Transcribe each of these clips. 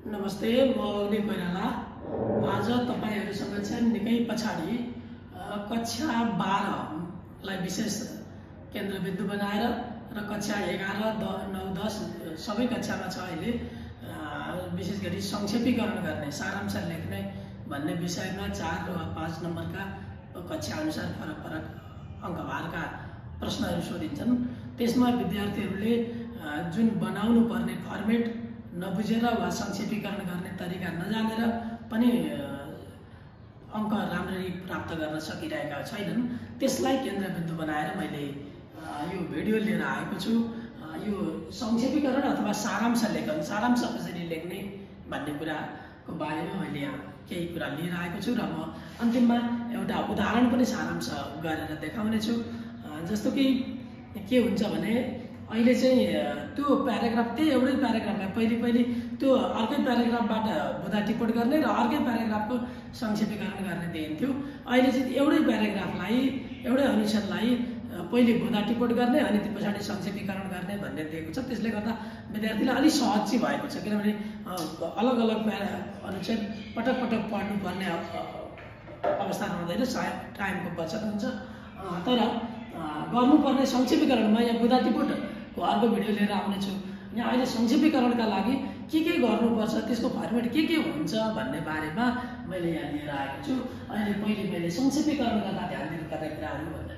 नमस्ते, म अग्नि कोइराला। आज तपाईहरुसँग चाहिँ निकै पछाडी कक्षा 12 लाई विशेष केन्द्रबिन्दु बनाएर र कक्षा 11, 9, 10 सबै कक्षामा छ अहिले विशेष गरी संक्षेपीकरण गर्ने, सारांश लेख्ने भन्ने विषयमा 4 र 5 नम्बरका कक्षा अनुसार फरक अङ्कभारका प्रश्नहरू सोधिन्छन्। त्यसमा विद्यार्थीहरूले जुन बनाउनु पर्ने फर्मेट नबुझेर वा संक्षेपीकरण गर्ने तरिका नजानेर पनि अङ्क राम्ररी प्राप्त गर्न सकिरहेका छैनन्। त्यसलाई केन्द्रबिन्दु बनाएर मैले यो भिडियो लिएर आएको छु। यो संक्षेपीकरण अथवा सारांश लेखन, सारांश कसरी लेख्ने भन्ने कुराको बारेमा मैले यहाँ केही कुरा लिएर आएको छु र म अन्तिममा एउटा उदाहरण पनि सारांश गरेर देखाउने छु। जस्तो कि के हुन्छ भने अहिले चाहिँ त्यो प्याराग्राफ त्यही एउटै प्याराग्राफलाई पहिले त्यो अर्कै प्याराग्राफबाट बुँदा टिप्पण गर्ने र अर्कै प्याराग्राफको संक्षेपीकरण गर्ने दिइन्थ्यो। अहिले चाहिँ एउटै प्याराग्राफलाई, एउटै अनुच्छेदलाई पहिले बुँदा टिप्पण गर्ने अनि त्यो पछाडि संक्षेपीकरण गर्ने भन्ने दिएको छ। त्यसले गर्दा विद्यार्थीलाई अलिक सहज चाहिँ भएको छ, किनभने अलग अलग अनुच्छेद पटक पढ्नुपर्ने अवस्था रहँदैन, टाइमको बचत हुन्छ। तर गर्नुपर्ने संक्षेपीकरणमा यहाँ बुँदा टिप्पणको अर्को भिडियो लिएर आउनेछु। यहाँ अहिले संक्षेपीकरणका लागि के गर्नुपर्छ, त्यसको फर्मेट के हुन्छ भन्ने बारेमा मैले यहाँ लिएर आएको छु। अहिले पहिले मैले संक्षेपीकरण गर्दा ध्यान दिनुपर्ने कुराहरू भन्दा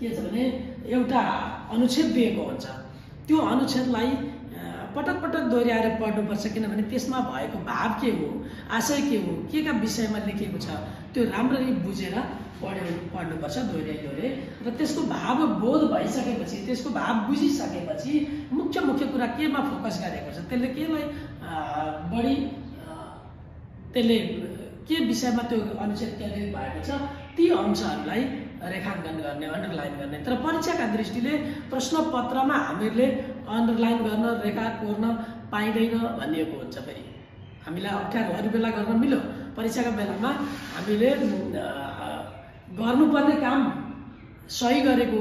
के छ भने एउटा अनुच्छेद दिएको हुन्छ, त्यो अनुच्छेदलाई पटक दोहोऱ्याएर पढ्नुपर्छ, किनभने त्यसमा भएको भाव के हो, आशय के हो, के का विषयमा लेखिएको छ त्यो राम्ररी बुझेर पढ्नुपर्छ दोहोऱ्याइ र त्यसको भाव बोध भइसकेपछि, त्यसको भाव बुझिसकेपछि मुख्य कुरा केमा फोकस गरेको छ, त्यसले केलाई बढी, त्यसले के विषयमा त्यो अनुच्छेद केन्द्रित भएको छ ती अंशहरूलाई रेखाङ्कन गर्ने, अन्डरलाइन गर्ने। तर परीक्षाका दृष्टिले प्रश्नपत्रमा हामीले अन्डरलाइन गर्न, रेखा कोर्न पाइँदैन भनिएको हुन्छ। फेरि हामीलाई अप्ठ्यारो अरू बेला गर्न मिल्यो, परीक्षाका बेलामा हामीले गर्नुपर्ने काम सही गरेको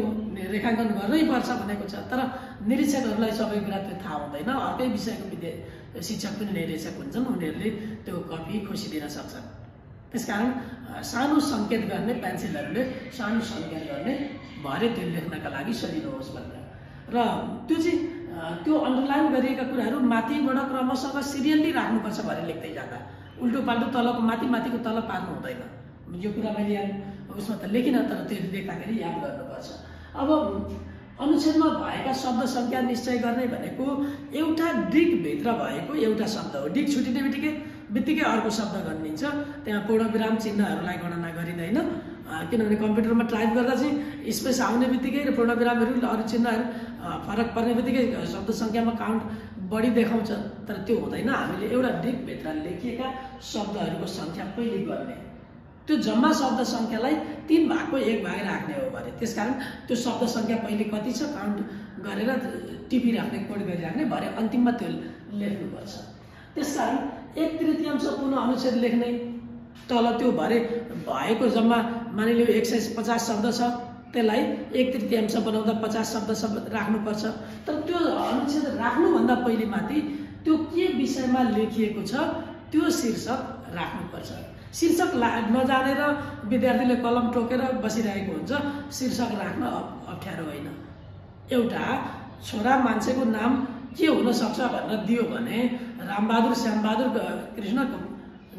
रेखाङ्कन गर्नै पर्छ भनेको छ। तर निरीक्षकहरूलाई सबै कुरा त्यो थाहा हुँदैन, अर्कै विषयको शिक्षक पनि निरीक्षक हुन्छन्, उनीहरूले त्यो कपी खोसिदिन सक्छन्। त्यसकारण सानो सङ्केत गर्ने, पेन्सिलहरूले सानो सङ्केत गर्ने भरे त्यो लेख्नका लागि सजिलो होस् भनेर। र त्यो चाहिँ त्यो अन्डरलाइन गरिएका कुराहरू माथिबाट क्रमशः सिरियल्ली राख्नुपर्छ भरे लेख्दै जाँदा, उल्टो पाल्टो तलको माथिको तल पार्नु हुँदैन। यो कुरा मैले यहाँ उसमा त लेखिनँ, तर त्यो लेख्दाखेरि याद गर्नुपर्छ। अब अनुच्छेदमा भएका शब्द सङ्ख्या निश्चय गर्ने भनेको एउटा डिकभित्र भएको एउटा शब्द हो। डिक छुटिने बित्तिकै अर्को शब्द गनिन्छ। त्यहाँ पूर्णविराम चिन्हहरूलाई गणना गरिँदैन, किनभने कम्प्युटरमा टाइप गर्दा चाहिँ स्पेस आउने बित्तिकै र पूर्णविरामहरू अरू चिन्हहरू फरक पर्ने बित्तिकै शब्द सङ्ख्यामा काउन्ट बढी देखाउँछ। तर त्यो हुँदैन, हामीले एउटा डिकभित्र लेखिएका शब्दहरूको सङ्ख्या पहिले गर्ने, त्यो जम्मा शब्द सङ्ख्यालाई 3 भागको 1 भाग राख्ने हो भने त्यसकारण त्यो शब्द सङ्ख्या पहिले कति छ काउन्ट गरेर टिपिराख्ने, कोड गरिराख्ने भरे अन्तिममा त्यो लेख्नुपर्छ। त्यसकारण 1/3 पूर्ण अनुच्छेद लेख्ने, तल त्यो भरे भएको जम्मा मानिलियो 150 शब्द छ, त्यसलाई 1/3 बनाउँदा 50 शब्द राख्नुपर्छ। तर त्यो अनुच्छेद राख्नुभन्दा पहिले माथि त्यो के विषयमा लेखिएको छ त्यो शीर्षक राख्नुपर्छ। शीर्षक नजानेर विद्यार्थीले कलम टोकेर बसिरहेको हुन्छ, शीर्षक राख्न अप्ठ्यारो होइन। एउटा छोरा मान्छेको नाम के हुन सक्छ भनेर दियो भने रामबहादुर, श्यामबहादुर, कृष्ण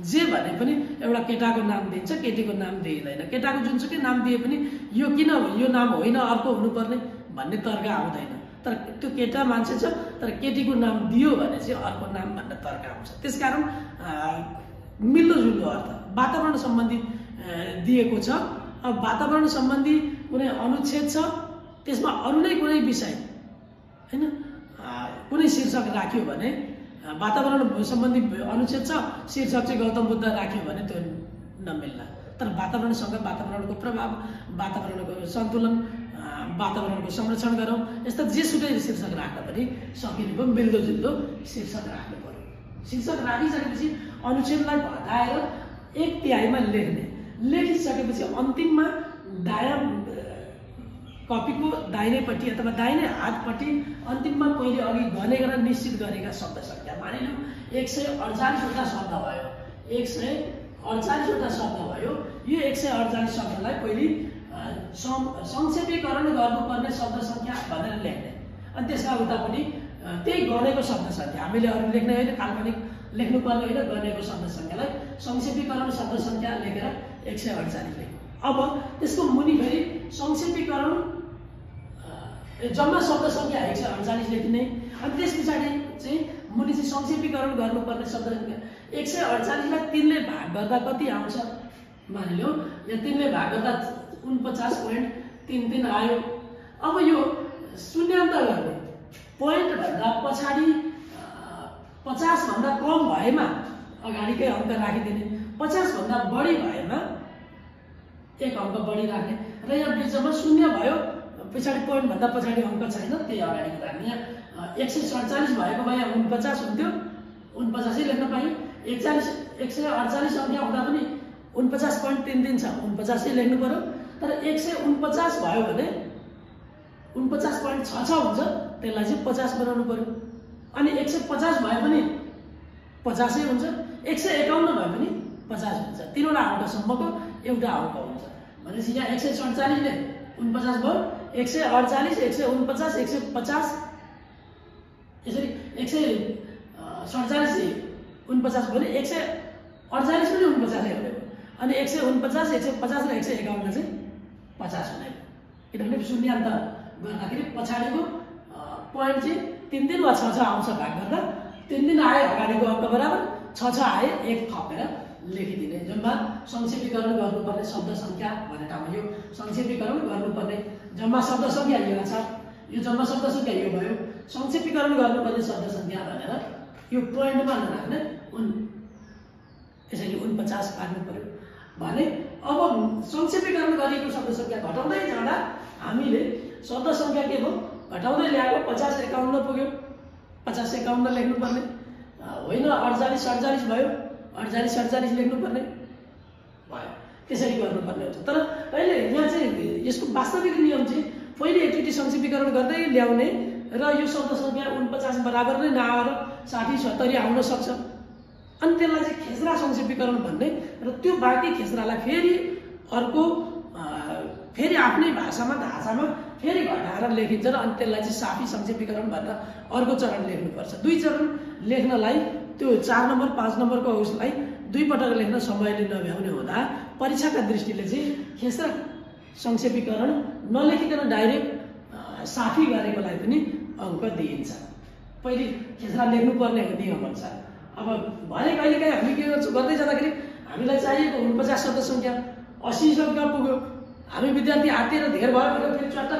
जे भने पनि एउटा केटाको नाम दिन्छ, केटीको नाम दिइँदैन। केटाको जुनसुकै नाम दिए पनि यो किन यो नाम होइन अर्को हुनुपर्ने भन्ने तर्क आउँदैन। तर त्यो केटा मान्छे छ तर केटीको नाम दियो भने चाहिँ अर्को नाम भन्ने तर्क आउँछ। त्यसकारण मिल्दोजुल्दो अर्थ वातावरण सम्बन्धी दिएको छ। अब वातावरण सम्बन्धी कुनै अनुच्छेद छ, त्यसमा अरू नै कुनै विषय हैन कुनै शीर्षक राख्यो भने, वातावरण सम्बन्धी अनुच्छेद छ, शीर्षक चाहिँ गौतम बुद्ध राख्यो भने त्यो नमिल्ला। तर वातावरणसँग वातावरणको प्रभाव, वातावरणको सन्तुलन, वातावरणको संरक्षण गरौँ यस्ता जेसुकै शीर्षक राख्दा पनि सकिने भयो, मिल्दोजुल्दो शीर्षक राख्नु पर्यो। शीर्षक राखिसकेपछि अनुच्छेदलाई घटाएर 1/3 लेख्ने, लेखिसकेपछि अन्तिममा कपीको दाहिनेपट्टि अथवा दाहिने हातपट्टि अन्तिममा पहिले अघि गनेर निश्चित गरेका शब्द सङ्ख्या मानिलिउँ 148वटा शब्द भयो। 148वटा शब्द भयो। यो 148 शब्दलाई पहिले संक्षेपीकरण गर्नुपर्ने शब्द सङ्ख्या भनेर लेख्ने, अनि त्यसका उतापट्टि त्यही गनेको शब्द सङ्ख्या हामीले अरू लेख्ने होइन, काल्पनिक लेख्नुपर्ने होइन, गनेको शब्द सङ्ख्यालाई संक्षेपीकरण शब्द सङ्ख्या लेखेर 148 लेख्नु। अब त्यसको मुनि फेरि संक्षेपीकरण जम्मा शब्द सङ्ख्या 148 लेख्ने, अनि त्यस पछाडि चाहिँ मुनि चाहिँ संक्षेपीकरण गर्नुपर्ने शब्द सङ्ख्या 148लाई 3 ले भाग गर्दा कति आउँछ मानिलिउँ यहाँ 3 ले भाग गर्दा 49.33 आयो। अब यो शून्यान्त गर्ने पोइन्ट भन्दा पछाडि 50 भन्दा कम भएमा अगाडिकै अङ्क राखिदिने, 50 भन्दा बढी भएमा एक अङ्क बढी राख्ने, र यहाँ बिचमा शून्य भयो पछाडि पोइन्ट भन्दा पछाडि अङ्क छैन त्यही अगाडि राख्ने। यहाँ 147 भएको भए 49 हुन्थ्यो, 49 लेख्न पाइयो। 148 सङ्ख्या हुँदा पनि 49.33 छ, 49 लेख्नु पर्यो। तर 149 भयो भने 49.66 हुन्छ, त्यसलाई चाहिँ 50 बनाउनु पर्यो। अनि 150 भए पनि 50 हुन्छ, 151 भए पनि 50 हुन्छ। तीनवटा अङ्कसम्मको एउटा अङ्क हुन्छ भनेपछि यहाँ 147 ले 49 भयो, 148, 149, 150 यसरी 147 49 भने 148 पनि 49 हुने भयो। अनि 149, 150 र 151 चाहिँ 50 हुने, किनभने शून्यान्त गर्दाखेरि पछाडिको पोइन्ट चाहिँ 3 वा 6 आउँछ भाग गर्दा। 3 आए अगाडिको अङ्क बराबर, 6 आए 1 थपेर लेखिदिने। जम्मा संक्षेपीकरण गर्नुपर्ने शब्द सङ्ख्या भन्ने ठाउँमा यो संक्षेपीकरण गर्नुपर्ने जम्मा शब्द सङ्ख्या यो छ, यो जम्मा शब्द सङ्ख्या यो भयो। संक्षेपीकरण गर्नुपर्ने शब्द सङ्ख्या भनेर यो पोइन्टमा नराख्ने यसरी 49 पार्नु पर्यो भने। अब संक्षेपीकरण गरिएको शब्द सङ्ख्या घटाउँदै जाँदा हामीले शब्द सङ्ख्या के भयो घटाउँदै ल्याएको 50 51 पुग्यो, 50 51 लेख्नुपर्ने होइन, 48 47 भयो, 48 47 लेख्नुपर्ने भयो, त्यसरी गर्नुपर्ने हुन्छ। तर अहिले यहाँ चाहिँ यसको वास्तविक नियम चाहिँ पहिले एकचोटि संक्षेपीकरण गर्दै ल्याउने र यो शब्द सङ्ख्या 49 बराबर नै नआएर 60 70 आउन सक्छ, अनि त्यसलाई चाहिँ खेस्रा संक्षेपीकरण भन्ने, र त्यो बाँकी खेस्रालाई फेरि अर्को फेरि आफ्नै भाषामा ढाँचामा फेरि घटाएर लेखिन्छ, र अनि त्यसलाई चाहिँ साफी संक्षेपीकरण भनेर अर्को चरण लेख्नुपर्छ। 2 चरण लेख्नलाई त्यो 4 नम्बर 5 नम्बरको उसलाई 2 पटक लेख्न समयले नभ्याउने हुँदा परीक्षाका दृष्टिले चाहिँ खेस्रा संक्षेपीकरण नलेखिकन डाइरेक्ट साफी गरेकोलाई पनि अङ्क दिइन्छ। पहिले खेस्रा लेख्नुपर्ने नियम अनुसार। अब भने कहिलेकाहीँ हामी के गर्छौँ गर्दै जाँदाखेरि हामीलाई चाहिएको 49 शब्द सङ्ख्या 80 शब्द पुग्यो, हामी विद्यार्थी आत्तिएर धेर भयो भनेर फेरि चट्ट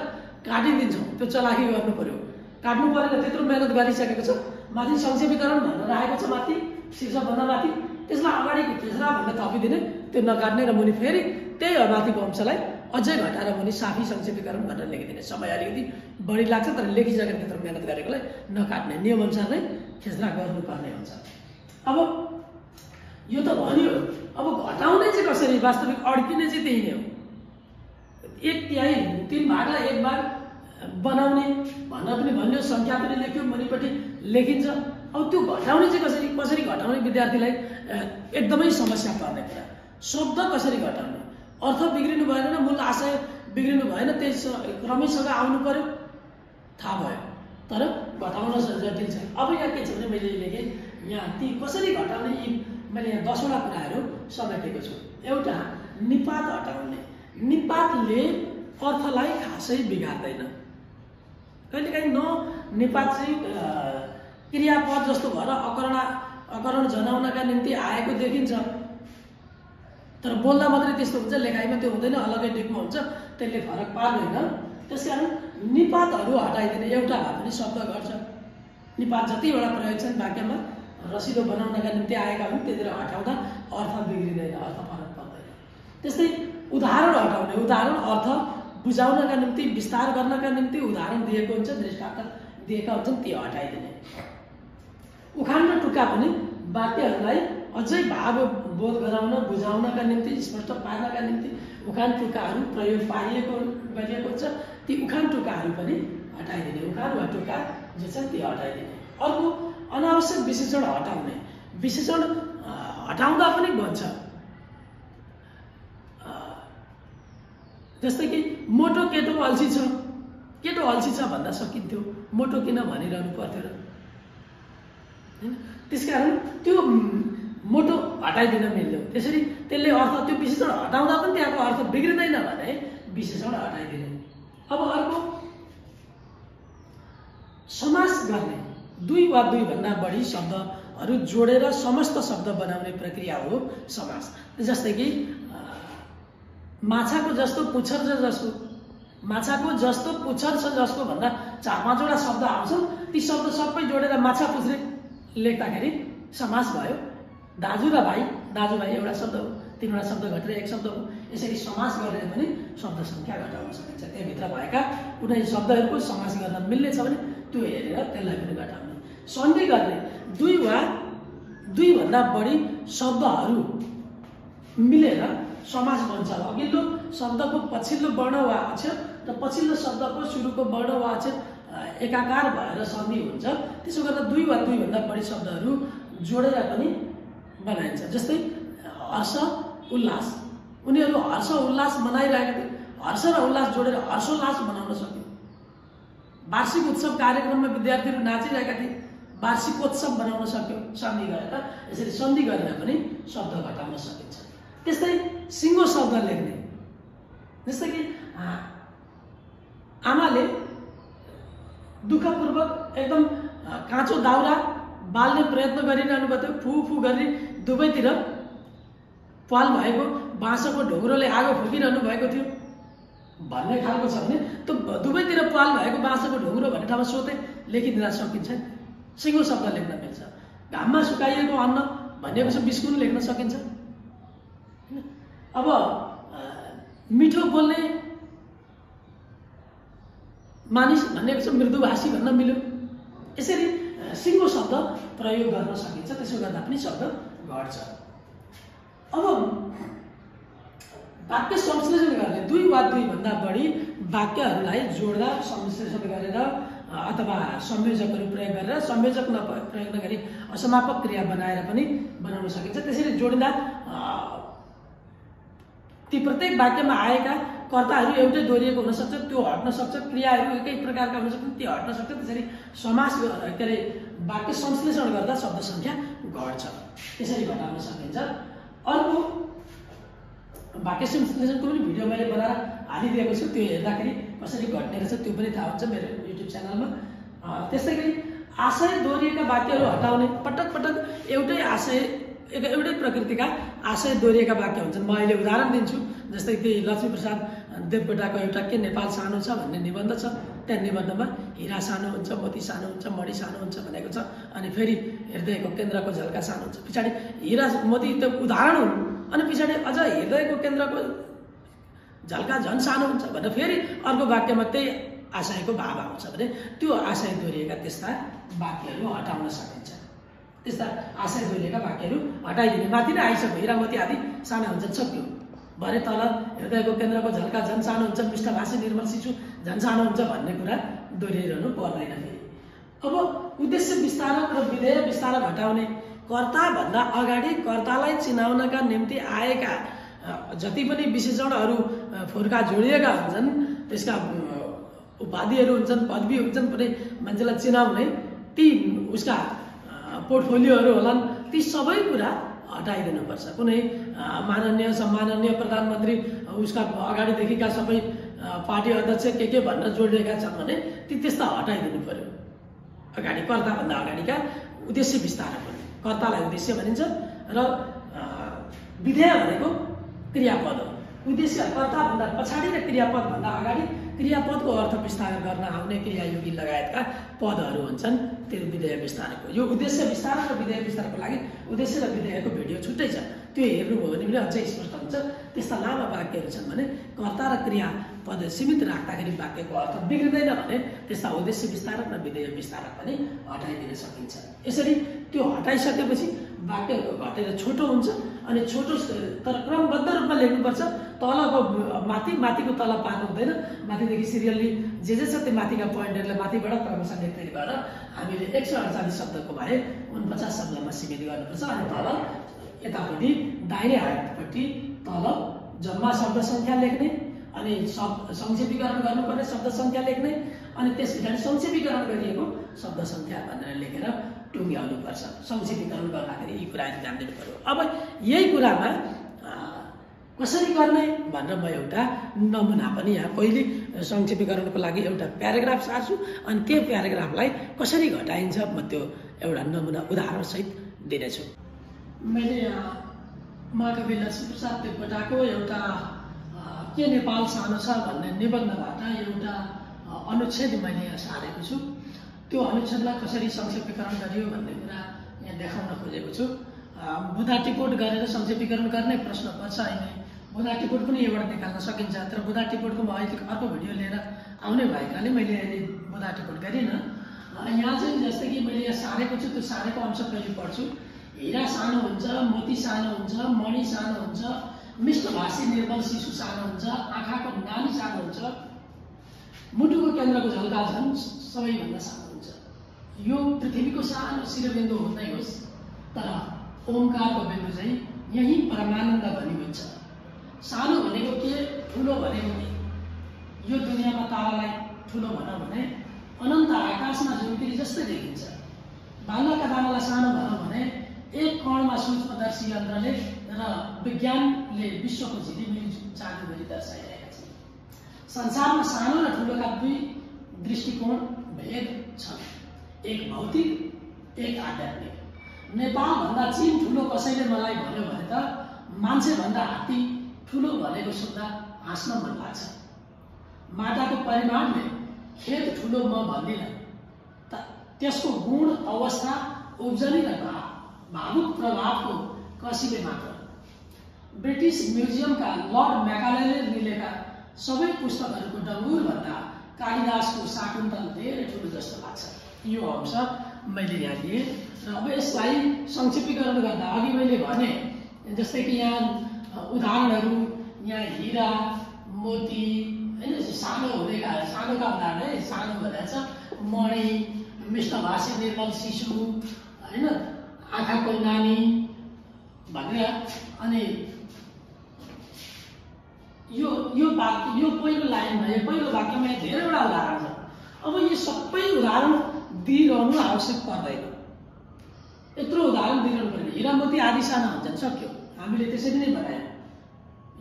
काटिदिन्छौँ। त्यो चलाखी गर्नु पर्यो, काट्नु परेन, त्यत्रो मेहनत गरिसकेको छ, माथि संक्षेपीकरण भनेर राखेको छ माथि शीर्षकभन्दा माथि, त्यसलाई अगाडि खेस्रा भनेर थपिदिने, त्यो नकाट्ने र मुनि फेरि त्यही माथिको अंशलाई अझै घटाएर मुनि साफी संक्षेपीकरण भनेर लेखिदिने। समय अलिकति बढी लाग्छ तर लेखिसकेर त्यत्रो मेहनत गरेकोलाई नकाट्ने, नियम अनुसार नै खेस्रा गर्नुपर्ने हुन्छ। अब यो त भन्यो, अब घटाउने चाहिँ कसरी, वास्तविक अड्किने चाहिँ त्यही नै हो। 1/3 3 भागलाई 1 भाग बनाउने भनेर पनि भन्यो, सङ्ख्या पनि लेख्यो, मुनिपट्टि लेखिन्छ। अब त्यो घटाउने चाहिँ कसरी घटाउने विद्यार्थीलाई एकदमै समस्या पर्ने कुरा। शब्द कसरी घटाउने, अर्थ बिग्रिनु भएन, मूल आशय बिग्रिनु भएन, त्यही क्रमैसँग आउनु पर्यो, थाहा भयो, तर घटाउन जटिल छ। अब यहाँ के छ भने मैले लेखेँ यहाँ ती कसरी घटाउने, यी मैले यहाँ 10वटा कुराहरू समेटेको छु। एउटा निपात हटाउने, निपातले अर्थलाई खासै बिगार्दैन। कहिलेकाहीँ निपात चाहिँ क्रियापद जस्तो भएर अकरण जनाउनका निम्ति आएको देखिन्छ, तर बोल्दा मात्रै त्यस्तो हुन्छ, लेखाइमा त्यो हुँदैन, अलग्गै टिपमा हुन्छ, त्यसले फरक पार्दैन। त्यसकारण निपातहरू हटाइदिने, एउटा भए पनि शब्द गर्छ। निपात जतिवटा प्रयोग छन् वाक्यमा रसिलो बनाउनका निम्ति आएका हुन्, त्यतिर हटाउँदा अर्थ बिग्रिँदैन, अर्थ फरक पर्दैन। त्यस्तै उदाहरण हटाउने, उदाहरण अर्थ बुझाउनका निम्ति विस्तार गर्नका निम्ति उदाहरण दिएको हुन्छ, दृष्टान्त दिएका हुन्छन्, त्यो हटाइदिने। उखान र टुक्का पनि वाक्यहरूलाई अझै भाव बोध गराउन बुझाउनका निम्ति स्पष्ट पार्नका निम्ति उखान टुक्काहरू प्रयोग गरिएको हुन्छ, ती उखान टुक्काहरू पनि हटाइदिने, उखान वा टुक्का जो छ ती हटाइदिने। अर्को अनावश्यक विशेषण हटाउने, विशेषण हटाउँदा पनि बन्छ। जस्तै कि मोटो केटो अल्छी छ, केटो अल्छी छ भन्दा सकिन्थ्यो, मोटो किन भनिरहनु पर्थ्यो र हैन। त्यसकारण त्यो मोटो हटाइदिन मिल्यो। त्यसरी त्यसले अर्थ त्यो विशेषण हटाउँदा पनि त्यहाँको अर्थ बिग्रिँदैन भने विशेषण हटाइदिने। अब अर्को समास गर्ने, दुई वा दुईभन्दा बढी शब्दहरू जोडेर समस्त शब्द बनाउने प्रक्रिया हो समास। जस्तै कि माछाको जस्तो पुच्छर छ जसको, माछाको जस्तो पुच्छर छ जसको भन्दा 4-5वटा शब्द आउँछन्, ती शब्द सबै जोडेर माछा पुच्छ्रे लेख्दाखेरि समास भयो। दाजु र भाइ, दाजुभाइ एउटा शब्द हो, 3वटा शब्द घटेर एक शब्द हो। यसरी समास गरेर पनि शब्द सङ्ख्या घटाउन सकिन्छ। त्यहाँभित्र भएका कुनै शब्दहरूको समास गर्न मिल्ने छ भने त्यो हेरेर त्यसलाई पनि घटाउने। सन्धि गर्ने, दुई वा दुईभन्दा बढी शब्दहरू मिलेर समास बन्छ। अघिल्लो शब्दको पछिल्लो वर्ण वा अक्षर र पछिल्लो शब्दको सुरुको वर्ण वा अक्षर एकाकार भएर सन्धि हुन्छ। त्यसो गर्दा दुई वा दुईभन्दा बढी शब्दहरू जोडेर पनि बनाइन्छ। जस्तै हर्ष उल्लास, उनीहरू हर्ष उल्लास मनाइरहेका थिए, हर्ष र उल्लास जोडेर हर्षोल्लास बनाउन सक्यो। वार्षिक उत्सव कार्यक्रममा विद्यार्थीहरू नाचिरहेका थिए, वार्षिकोत्सव बनाउन सक्यो सन्धि गरेर। यसरी सन्धि गरेर पनि शब्द घटाउन सकिन्छ। त्यस्तै सिङ्गो शब्द लेख्ने, जस्तै कि आमाले दुःखपूर्वक एकदम काँचो दाउरा बाल्ने प्रयत्न गरिरहनु भएको थियो, फु फु गरी दुवैतिर पाल भएको बाँसको ढोग्रोले आगो फुकिरहनु भएको थियो भन्ने खालको छ भने त्यो दुवैतिर पाल भएको बाँसको ढोग्रो भन्ने ठाउँमा सोते लेखिदिन सकिन्छ। सिङ्गो शब्द लेख्न मिल्छ। घाममा सुकाइएको अन्न भनेको छ बिस्कुट लेख्न सकिन्छ। अब मिठो बोल्ने मानिस भनेको छ मृदुभाषी भन्न मिल्यो। यसरी सिङ्गो शब्द प्रयोग गर्न सकिन्छ। त्यसो गर्दा पनि शब्द घट्छ। अब वाक्य संश्लेषण गर्ने, दुई वा दुईभन्दा बढी वाक्यहरूलाई जोड्दा संश्लेषण गरेर अथवा संयोजकहरू प्रयोग गरेर, संयोजक प्रयोग नगरी असमापक क्रिया बनाएर पनि बनाउन सकिन्छ। त्यसरी जोड्दा ती प्रत्येक वाक्यमा आएका कर्ताहरू एउटै दोहोरिएको हुन सक्छ, त्यो हट्न सक्छ। क्रियाहरू एकै प्रकारका हुन सक्छन्, त्यो हट्न सक्छ। त्यसरी समास के अरे वाक्य संश्लेषण गर्दा शब्द सङ्ख्या घट्छ। त्यसरी घटाउन सकिन्छ। अर्को वाक्य संश्लेषणको पनि भिडियो मैले बनाएर हालिदिएको छु, त्यो हेर्दाखेरि कसरी घट्ने रहेछ त्यो पनि थाहा हुन्छ मेरो युट्युब च्यानलमा। त्यस्तै गरी आशय दोहोरिएका वाक्यहरू हटाउने, पटक पटक एउटै आशय, एउटै प्रकृतिका आशय दोहोरिएका वाक्य हुन्छन्। म अहिले उदाहरण दिन्छु। जस्तै कि लक्ष्मीप्रसाद देवकोटाको एउटा के नेपाल सानो छ भन्ने निबन्ध छ। त्यहाँ निबन्धमा हिरा सानो हुन्छ, मोती सानो हुन्छ, मणि सानो हुन्छ भनेको छ। अनि फेरि हृदयको केन्द्रको झल्का सानो हुन्छ। पछाडि हिरा मोती त्यो उदाहरण हुन्, अनि पछाडि अझ हृदयको केन्द्रको झल्का झन् सानो हुन्छ भनेर फेरि अर्को वाक्यमा त्यही आशयको भाव आउँछ भने त्यो आशय दोहोरिएका त्यस्ता वाक्यहरू हटाउन सकिन्छ। त्यस्ता आशय दोहोरिएका वाक्यहरू हटाइदिने। माथि नै आइसक्यो, हिरा मोती आदि साना हुन्छन्, सक्यो। भरे तल हृदयको केन्द्रको झल्का झन् सानो हुन्छ, मिष्ठभाषी निर्मल शिशु झन् सानो हुन्छ भन्ने कुरा दोहोरिरहनु पर्दैन। फेरि अब उद्देश्य विस्तारक र विधेय विस्तारक हटाउने, कर्ताभन्दा अगाडि कर्तालाई चिनाउनका निम्ति आएका जति पनि विशेषणहरू फोर्का जोडिएका हुन्छन्, त्यसका उपाधिहरू हुन्छन्, पदवी हुन्छन्, कुनै मान्छेलाई चिनाउने ती उसका पोर्टफोलियोहरू होलान्, ती सबै कुरा हटाइदिनुपर्छ। कुनै माननीय सम्माननीय प्रधानमन्त्री उसका अगाडिदेखिका सबै पार्टी अध्यक्ष के भनेर जोडिएका छन् भने ती त्यस्ता हटाइदिनु पर्यो। अगाडि कर्ताभन्दा अगाडिका उद्देश्य विस्तारक हुने, कर्तालाई उद्देश्य भनिन्छ र विधेय भनेको क्रियापद हो। उद्देश्य कर्ताभन्दा पछाडि र क्रियापदभन्दा अगाडि क्रियापदको अर्थ विस्तार गर्न आउने क्रियायोगी लगायतका पदहरू हुन्छन्, त्यो विधेय विस्तारक हो। यो उद्देश्य विस्तारक र विधेय विस्तारको लागि उद्देश्य र विधेयको भिडियो छुट्टै छ, त्यो हेर्नुभयो भने पनि अझै स्पष्ट हुन्छ। त्यस्ता लामा वाक्यहरू छन् भने कर्ता र क्रियापद सीमित राख्दाखेरि वाक्यको अर्थ बिग्रिँदैन भने त्यस्ता उद्देश्य विस्तारक र विधेय विस्तारक पनि हटाइदिन सकिन्छ। यसरी त्यो हटाइसकेपछि वाक्य घटेर छोटो हुन्छ अनि छोटो तर क्रमबद्ध रूपमा लेख्नुपर्छ। तलको माथि माथिको तल पार्नु हुँदैन। माथिदेखि सिरियली जे छ त्यो माथिका पोइन्टहरूलाई माथिबाट क्रमशः लेख्दै गएर हामीले 148 शब्दको भए 49 शब्दमा सीमित गर्नुपर्छ। अनि तल यतापट्टि दाहिने हातपट्टि तल जम्मा शब्द सङ्ख्या लेख्ने अनि संक्षेपीकरण गर्नुपर्ने शब्द सङ्ख्या लेख्ने अनि त्यस पछाडि संक्षेपीकरण गरिएको शब्द सङ्ख्या भनेर लेखेर टुङ्ग्याउनुपर्छ। संक्षेपीकरण गर्दाखेरि यी कुराहरू ध्यान दिनु पर्यो। अब यही कुरामा कसरी गर्ने भनेर म एउटा नमुना पनि यहाँ पहिले संक्षेपीकरणको लागि एउटा प्याराग्राफ सार्छु अनि त्यो प्याराग्राफलाई कसरी घटाइन्छ म त्यो एउटा नमुना उदाहरणसहित दिनेछु। मैले महाकवि लक्ष्मीप्रसाद देवकोटाको एउटा के नेपाल सानो छ भन्ने निबन्धबाट एउटा अनुच्छेद मैले यहाँ सारेको छु। त्यो अनुच्छेदलाई कसरी संक्षेपीकरण गरियो भन्ने कुरा यहाँ देखाउन खोजेको छु। बुधा टिपोट गरेर संक्षेपीकरण गर्ने प्रश्न पर्छ अहिले। बुधा टिपोट पनि यहाँबाट निकाल्न सकिन्छ, तर बुधा टिपोटको म अहिले अर्को भिडियो लिएर आउने भएकाले मैले अहिले बुधा टिपोट गरिनँ। यहाँ चाहिँ जस्तै कि मैले यहाँ सारेको छु, त्यो सारेको अंश पहिले पढ्छु। हिरा सानो हुन्छ, मोती सानो हुन्छ, मणि सानो हुन्छ, मिष्टभाषी निर्मल शिशु सानो हुन्छ, आँखाको नानी सानो हुन्छ, मुटुको केन्द्रको झल्का झन् सबैभन्दा सानो हुन्छ। यो पृथ्वीको सानो शिरबिन्दु हुँदै होस्, तर ओमकारको बिन्दु चाहिँ यही परमानन्द घनी हुन्छ। सानो भनेको के, ठुलो भनेको के? यो दुनियाँमा तारालाई ठुलो भनौँ भने अनन्त आकाशमा झुम्किरी जस्तै देखिन्छ। बालुवाका दानालाई सानो भनौँ भने एक कणमा सूक्ष्मदर्शी यन्त्रले र विज्ञानले विश्वको झिलिमिली चालु गरी दर्शाइरहेका छन्। संसारमा सानो र ठुलोका दुई दृष्टिकोण भेद छन्, एक भौतिक एक आध्यात्मिक। नेपालभन्दा चीन ठुलो कसैले मलाई भन्यो भने त मान्छेभन्दा हात्ती ठुलो भनेको सुन्दा हाँस्न मन लाग्छ। माटाको परिमाणले खेत ठुलो म भन्दिनँ, त्यसको गुण अवस्था उब्जनी र भावुक प्रभावको कसीले मात्र। ब्रिटिस म्युजियमका लर्ड म्याकालेले मिलेका सबै पुस्तकहरूको डङ्गुरभन्दा कालिदासको शाकुन्तल धेरै ठुलो जस्तो लाग्छ। यो अंश मैले यहाँ लिएँ र अब यसलाई संक्षेपीकरण गर्दा अघि मैले भने जस्तै कि यहाँ उदाहरणहरू यहाँ हिरा मोती होइन सानो हुँदैका सानोका उदाहरण है, सानो भनेको छ मणि, मिष्टभाषी निर्मल शिशु होइन, आँखाको नानी भनेर। अनि यो वाक्य यो पहिलो लाइनमा यो पहिलो वाक्यमा धेरैवटा उदाहरण छ। अब यो सबै उदाहरण दिइरहनु आवश्यक पर्दैन, यत्रो उदाहरण दिइरहनु पर्दैन। हिरा मोती आदि साना हुन्छन्, सक्यो, हामीले त्यसरी नै बनायौँ।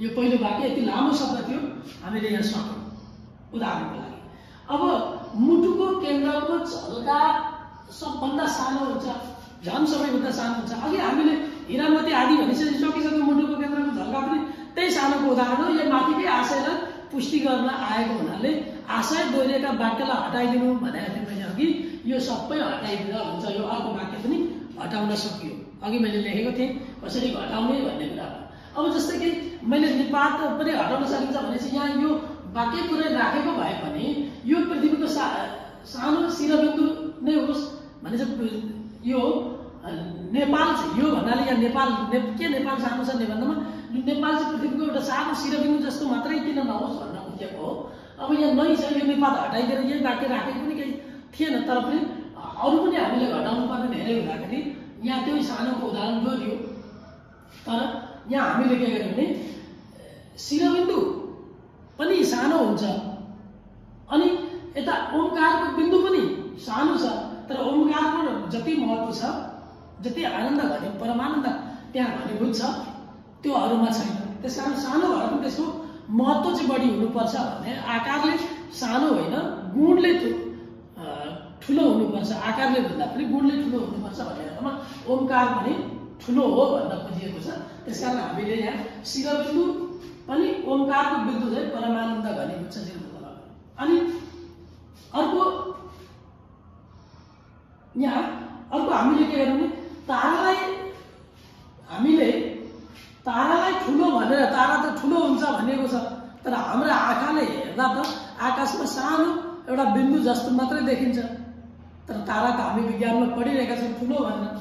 यो पहिलो वाक्य यति लामो शब्द थियो, हामीले यहाँ सक्यौँ उदाहरणको लागि। अब मुटुको केन्द्रको झल्का सबभन्दा सानो हुन्छ, झन् सबैभन्दा सानो हुन्छ। अघि हामीले हिरा मोती आदि भनिसकेपछि सकिसक्यो, मुटुको केन्द्रको झल्का पनि त्यही सानोको उदाहरण हो। यो माथिकै आशयलाई पुष्टि गर्न आएको हुनाले आशय दोहोरिएका वाक्यलाई हटाइदिनु भनेको थिएँ मैले अघि। यो सबै हटाइदिँदा हुन्छ, यो अर्को वाक्य पनि हटाउन सकियो। अघि मैले लेखेको थिएँ कसरी घटाउने भन्ने कुरामा। अब जस्तै कि मैले निपात पनि हटाउन सकिन्छ भनेपछि यहाँ यो वाक्य पुरै राखेको भए पनि यो पृथ्वीको सानो शिरबिन्दु नै होस् भने चाहिँ यो नेपाल चाहिँ यो भन्नाले यहाँ नेपाल के नेपाल सानो छ निबन्धमा, नेपाल चाहिँ पृथ्वीको एउटा सानो शिरबिन्दु जस्तो मात्रै किन नहोस् भन्न खोजेको हो। अब यहाँ नै छ, यो नेपाल हटाइदिएर यही वाक्य राखेको पनि केही थिएन, तर पनि अरू पनि हामीले घटाउनु पर्ने धेरै हुँदाखेरि यहाँ त्यो सानोको उदाहरण गरियो। तर यहाँ हामीले के गर्यौँ भने शिरबिन्दु पनि सानो हुन्छ अनि यता ओमकारको बिन्दु पनि सानो छ, तर ओमकारको जति महत्त्व छ, जति आनन्द भने परमानन्द त्यहाँ घनीभूत छ, त्यो अरूमा छैन। त्यस कारण सानो भएर पनि त्यसको महत्त्व चाहिँ बढी हुनुपर्छ भन्ने। आकारले सानो होइन, गुणले ठुलो हुनुपर्छ, आकारले भन्दा पनि गुणले ठुलो हुनुपर्छ भन्ने अर्थमा ओमकार पनि ठुलो हो भन्न खोजिएको छ। त्यस कारण हामीले यहाँ शिरबिन्दु पनि ओमकारको बिन्दु चाहिँ परमानन्द घनीभूत छ। अनि अर्को यहाँ हामीले के गर्यौँ भने तारालाई ठुलो भनेर, तारा त ठुलो हुन्छ भनेको छ, तर हाम्रो आँखाले हेर्दा त आकाशमा सानो एउटा बिन्दु जस्तो मात्रै देखिन्छ। तर तारा त हामी विज्ञानमा पढिरहेका छौँ ठुलो भनेर,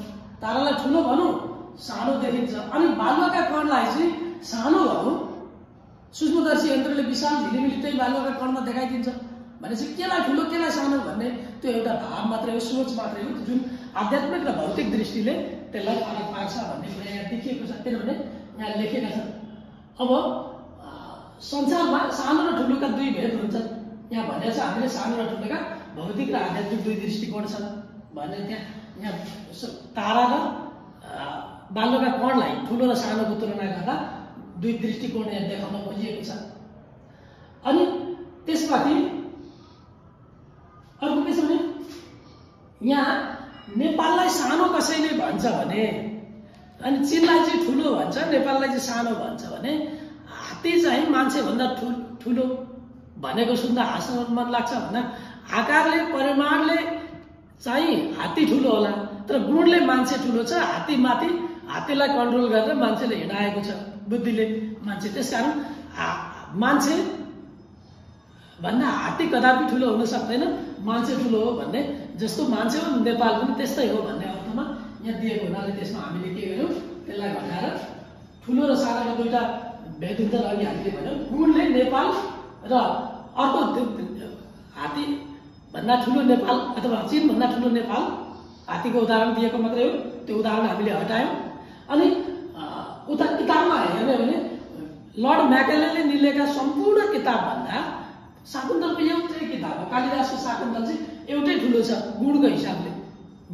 तारालाई ठुलो भनौँ सानो देखिन्छ, अनि बालुवाका कणलाई चाहिँ सानो भनौँ सूक्ष्मदर्शी यन्त्रले विशाल झिलिमिली त्यही बालुवाका कणमा देखाइदिन्छ भनेपछि केलाई ठुलो केलाई सानो भन्ने त्यो एउटा भाव मात्रै हो, सोच मात्रै हो, जुन आध्यात्मिक र भौतिक दृष्टिले त्यसलाई फरक पार्छ भन्ने कुरा यहाँ देखिएको छ। किनभने यहाँ लेखेका छन् अब संसारमा सानो र ठुलोका दुई भेद हुन्छन्, यहाँ भनेको छ हामीले सानो र ठुलोका भौतिक र आध्यात्मिक दुई दृष्टिकोण छन् भने यहाँ तारा र बालुवाका कणलाई ठुलो र सानोको तुलना गर्दा दुई दृष्टिकोण यहाँ देखाउन खोजिएको छ। अनि त्यसमाथि अर्को के छ भने यहाँ नेपाललाई सानो कसैले भन्छ भने अनि चीनलाई चाहिँ ठुलो भन्छ, नेपाललाई चाहिँ सानो भन्छ भने हात्ती चाहिँ मान्छेभन्दा ठुलो भनेको सुन्दा हाँस्न मन लाग्छ भन्दा आकारले परिमाणले चाहिँ हात्ती ठुलो होला, तर गुणले मान्छे ठुलो छ। हात्तीलाई कन्ट्रोल गरेर मान्छेले हिँडाएको छ बुद्धिले मान्छे, त्यसकारण मान्छे भन्दा हात्ती कदापि ठुलो हुन सक्दैन, मान्छे ठुलो हो भन्ने जस्तो मान्छे हो नेपाल पनि त्यस्तै हो भन्ने अर्थमा यहाँ दिएको हुनाले त्यसमा हामीले के गर्यौँ त्यसलाई घटाएर ठुलो र सानोका दुईटा भेद हुन्छ। अघि हामीले भन्यौँ गुणले नेपाल र अर्को हात्ती भन्दा ठुलो नेपाल अथवा चीन भन्दा ठुलो नेपाल, हात्तीको उदाहरण दिएको मात्रै हो, त्यो उदाहरण हामीले हटायौँ। अनि उता किताबमा हेर्ने भने लर्ड म्याकेलेले निलेका सम्पूर्ण किताबभन्दा शाकुन्तलको एउटै किताब हो, कालिदासको शाकुन्तल चाहिँ एउटै ठुलो छ गुणको हिसाबले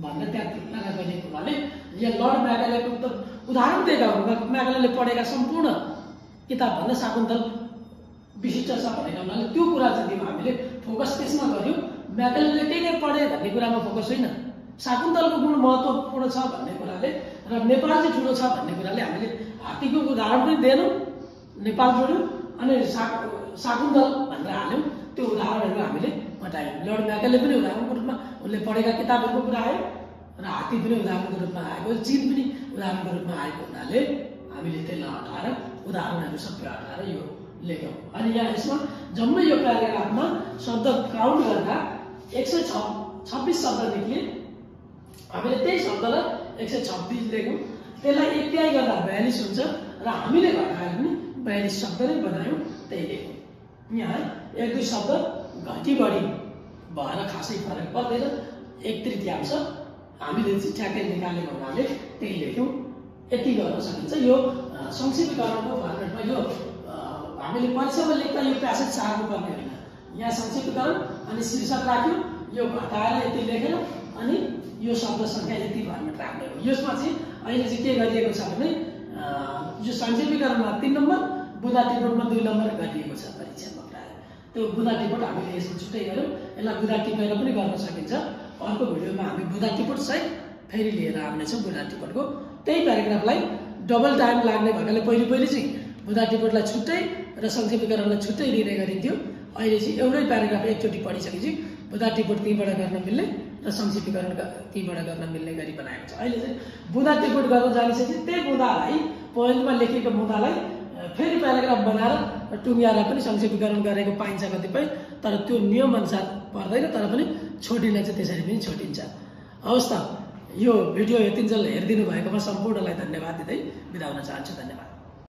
भन्ने त्यहाँ तुलना गरिएको हुनाले यहाँ लर्ड म्याकेलेको त उदाहरण दिएका हुन्। म्याकेलेले पढेका सम्पूर्ण किताबभन्दा शाकुन्तल विशिष्ट छ भनेको हुनाले त्यो कुरा चाहिँ हामीले फोकस त्यसमा गऱ्यौँ। म्याकेलेले के पढे भन्ने कुरामा फोकस होइन, शाकुन्तलको गुण महत्त्वपूर्ण छ भन्ने कुराले र नेपाल चाहिँ ठुलो छ भन्ने कुराले हामीले हात्तीको उदाहरण पनि दिएनौँ, नेपाल जोड्यौँ अनि शाकुन्तल भनेर हाल्यौँ। त्यो उदाहरणहरू हामीले हटायौँ। लर्ड म्याकेले पनि उदाहरणको रूपमा उनले पढेका किताबहरूको कुरा आयो र हात्ती पनि उदाहरणको रूपमा आएको, चीन पनि उदाहरणको रूपमा आएको हुनाले हामीले त्यसलाई हटाएर उदाहरणहरू सबै हटाएर यो लेख्यौँ। अनि यहाँ यसमा जम्मै यो प्याराग्राफमा शब्द काउन्ट गर्दा 126 शब्द निक्ले, हामीले त्यही शब्दलाई 126 लेख्यौँ, त्यसलाई एक्याइ गर्दा 42 हुन्छ र हामीले घटाएर पनि 42 शब्द नै बनायौँ, त्यही लेख्यौँ। यहाँ 1-2 शब्द घटी बढी भएर खासै फरक पर्दैन, 1/3 हामीले चाहिँ ठ्याक्कै निकालेको हुनाले त्यही लेख्यौँ। यति गर्न सकिन्छ। यो संक्षिप्तीकरणको फर्मेटमा यो हामीले परीक्षामा लेख्दा यो प्यासेज सार्नु पर्ने होइन, यहाँ संक्षिप्तीकरण अनि शीर्षक राख्यो, यो घटाएर यति लेखेर अनि यो शब्द सङ्ख्या यति फर्मेट राख्ने हो। यसमा चाहिँ अहिले चाहिँ के गरिएको छ भने यो संक्षिप्तीकरणमा 3 नम्बर, बुधा टिपोटमा 2 नम्बर गरिएको छ परीक्षामा प्रायः। त्यो बुधा टिपोट हामीले यसमा छुट्टै गऱ्यौँ, यसलाई बुधा टिपेर पनि गर्न सकिन्छ। अर्को भिडियोमा हामी बुधा टिपोट सहित फेरि लिएर आउनेछौँ। बुधा टिपोटको त्यही प्याराग्राफलाई डबल टाइम लाग्ने भएकाले पहिले चाहिँ बुधा टिपोटलाई छुट्टै र संक्षिप्तीकरणलाई छुट्टै लिने गरिन्थ्यो। अहिले चाहिँ एउटै प्याराग्राफ एकचोटि पढिसकेपछि बुधा टिपोट त्यहीँबाट गर्न मिल्ने र संक्षिप्तीकरण त्यहीँबाट गर्न मिल्ने गरी बनाएको छ। अहिले चाहिँ बुधा टिपोट गर्न जानिसकेपछि त्यही बुधालाई पोइन्टमा लेखेको बुधालाई फेरि प्याराग्राफ बनाएर टुङ्ग्याएर पनि संक्षिप्तीकरण गरेको पाइन्छ कतिपय, तर त्यो नियम अनुसार पर्दैन, तर पनि छोडिने चाहिँ त्यसरी पनि छोडिन्छ। हवस् त, यो भिडियो यतिन्जेल हेरिदिनु भएकोमा सम्पूर्णलाई धन्यवाद दिँदै बिदा हुन चाहन्छु। धन्यवाद।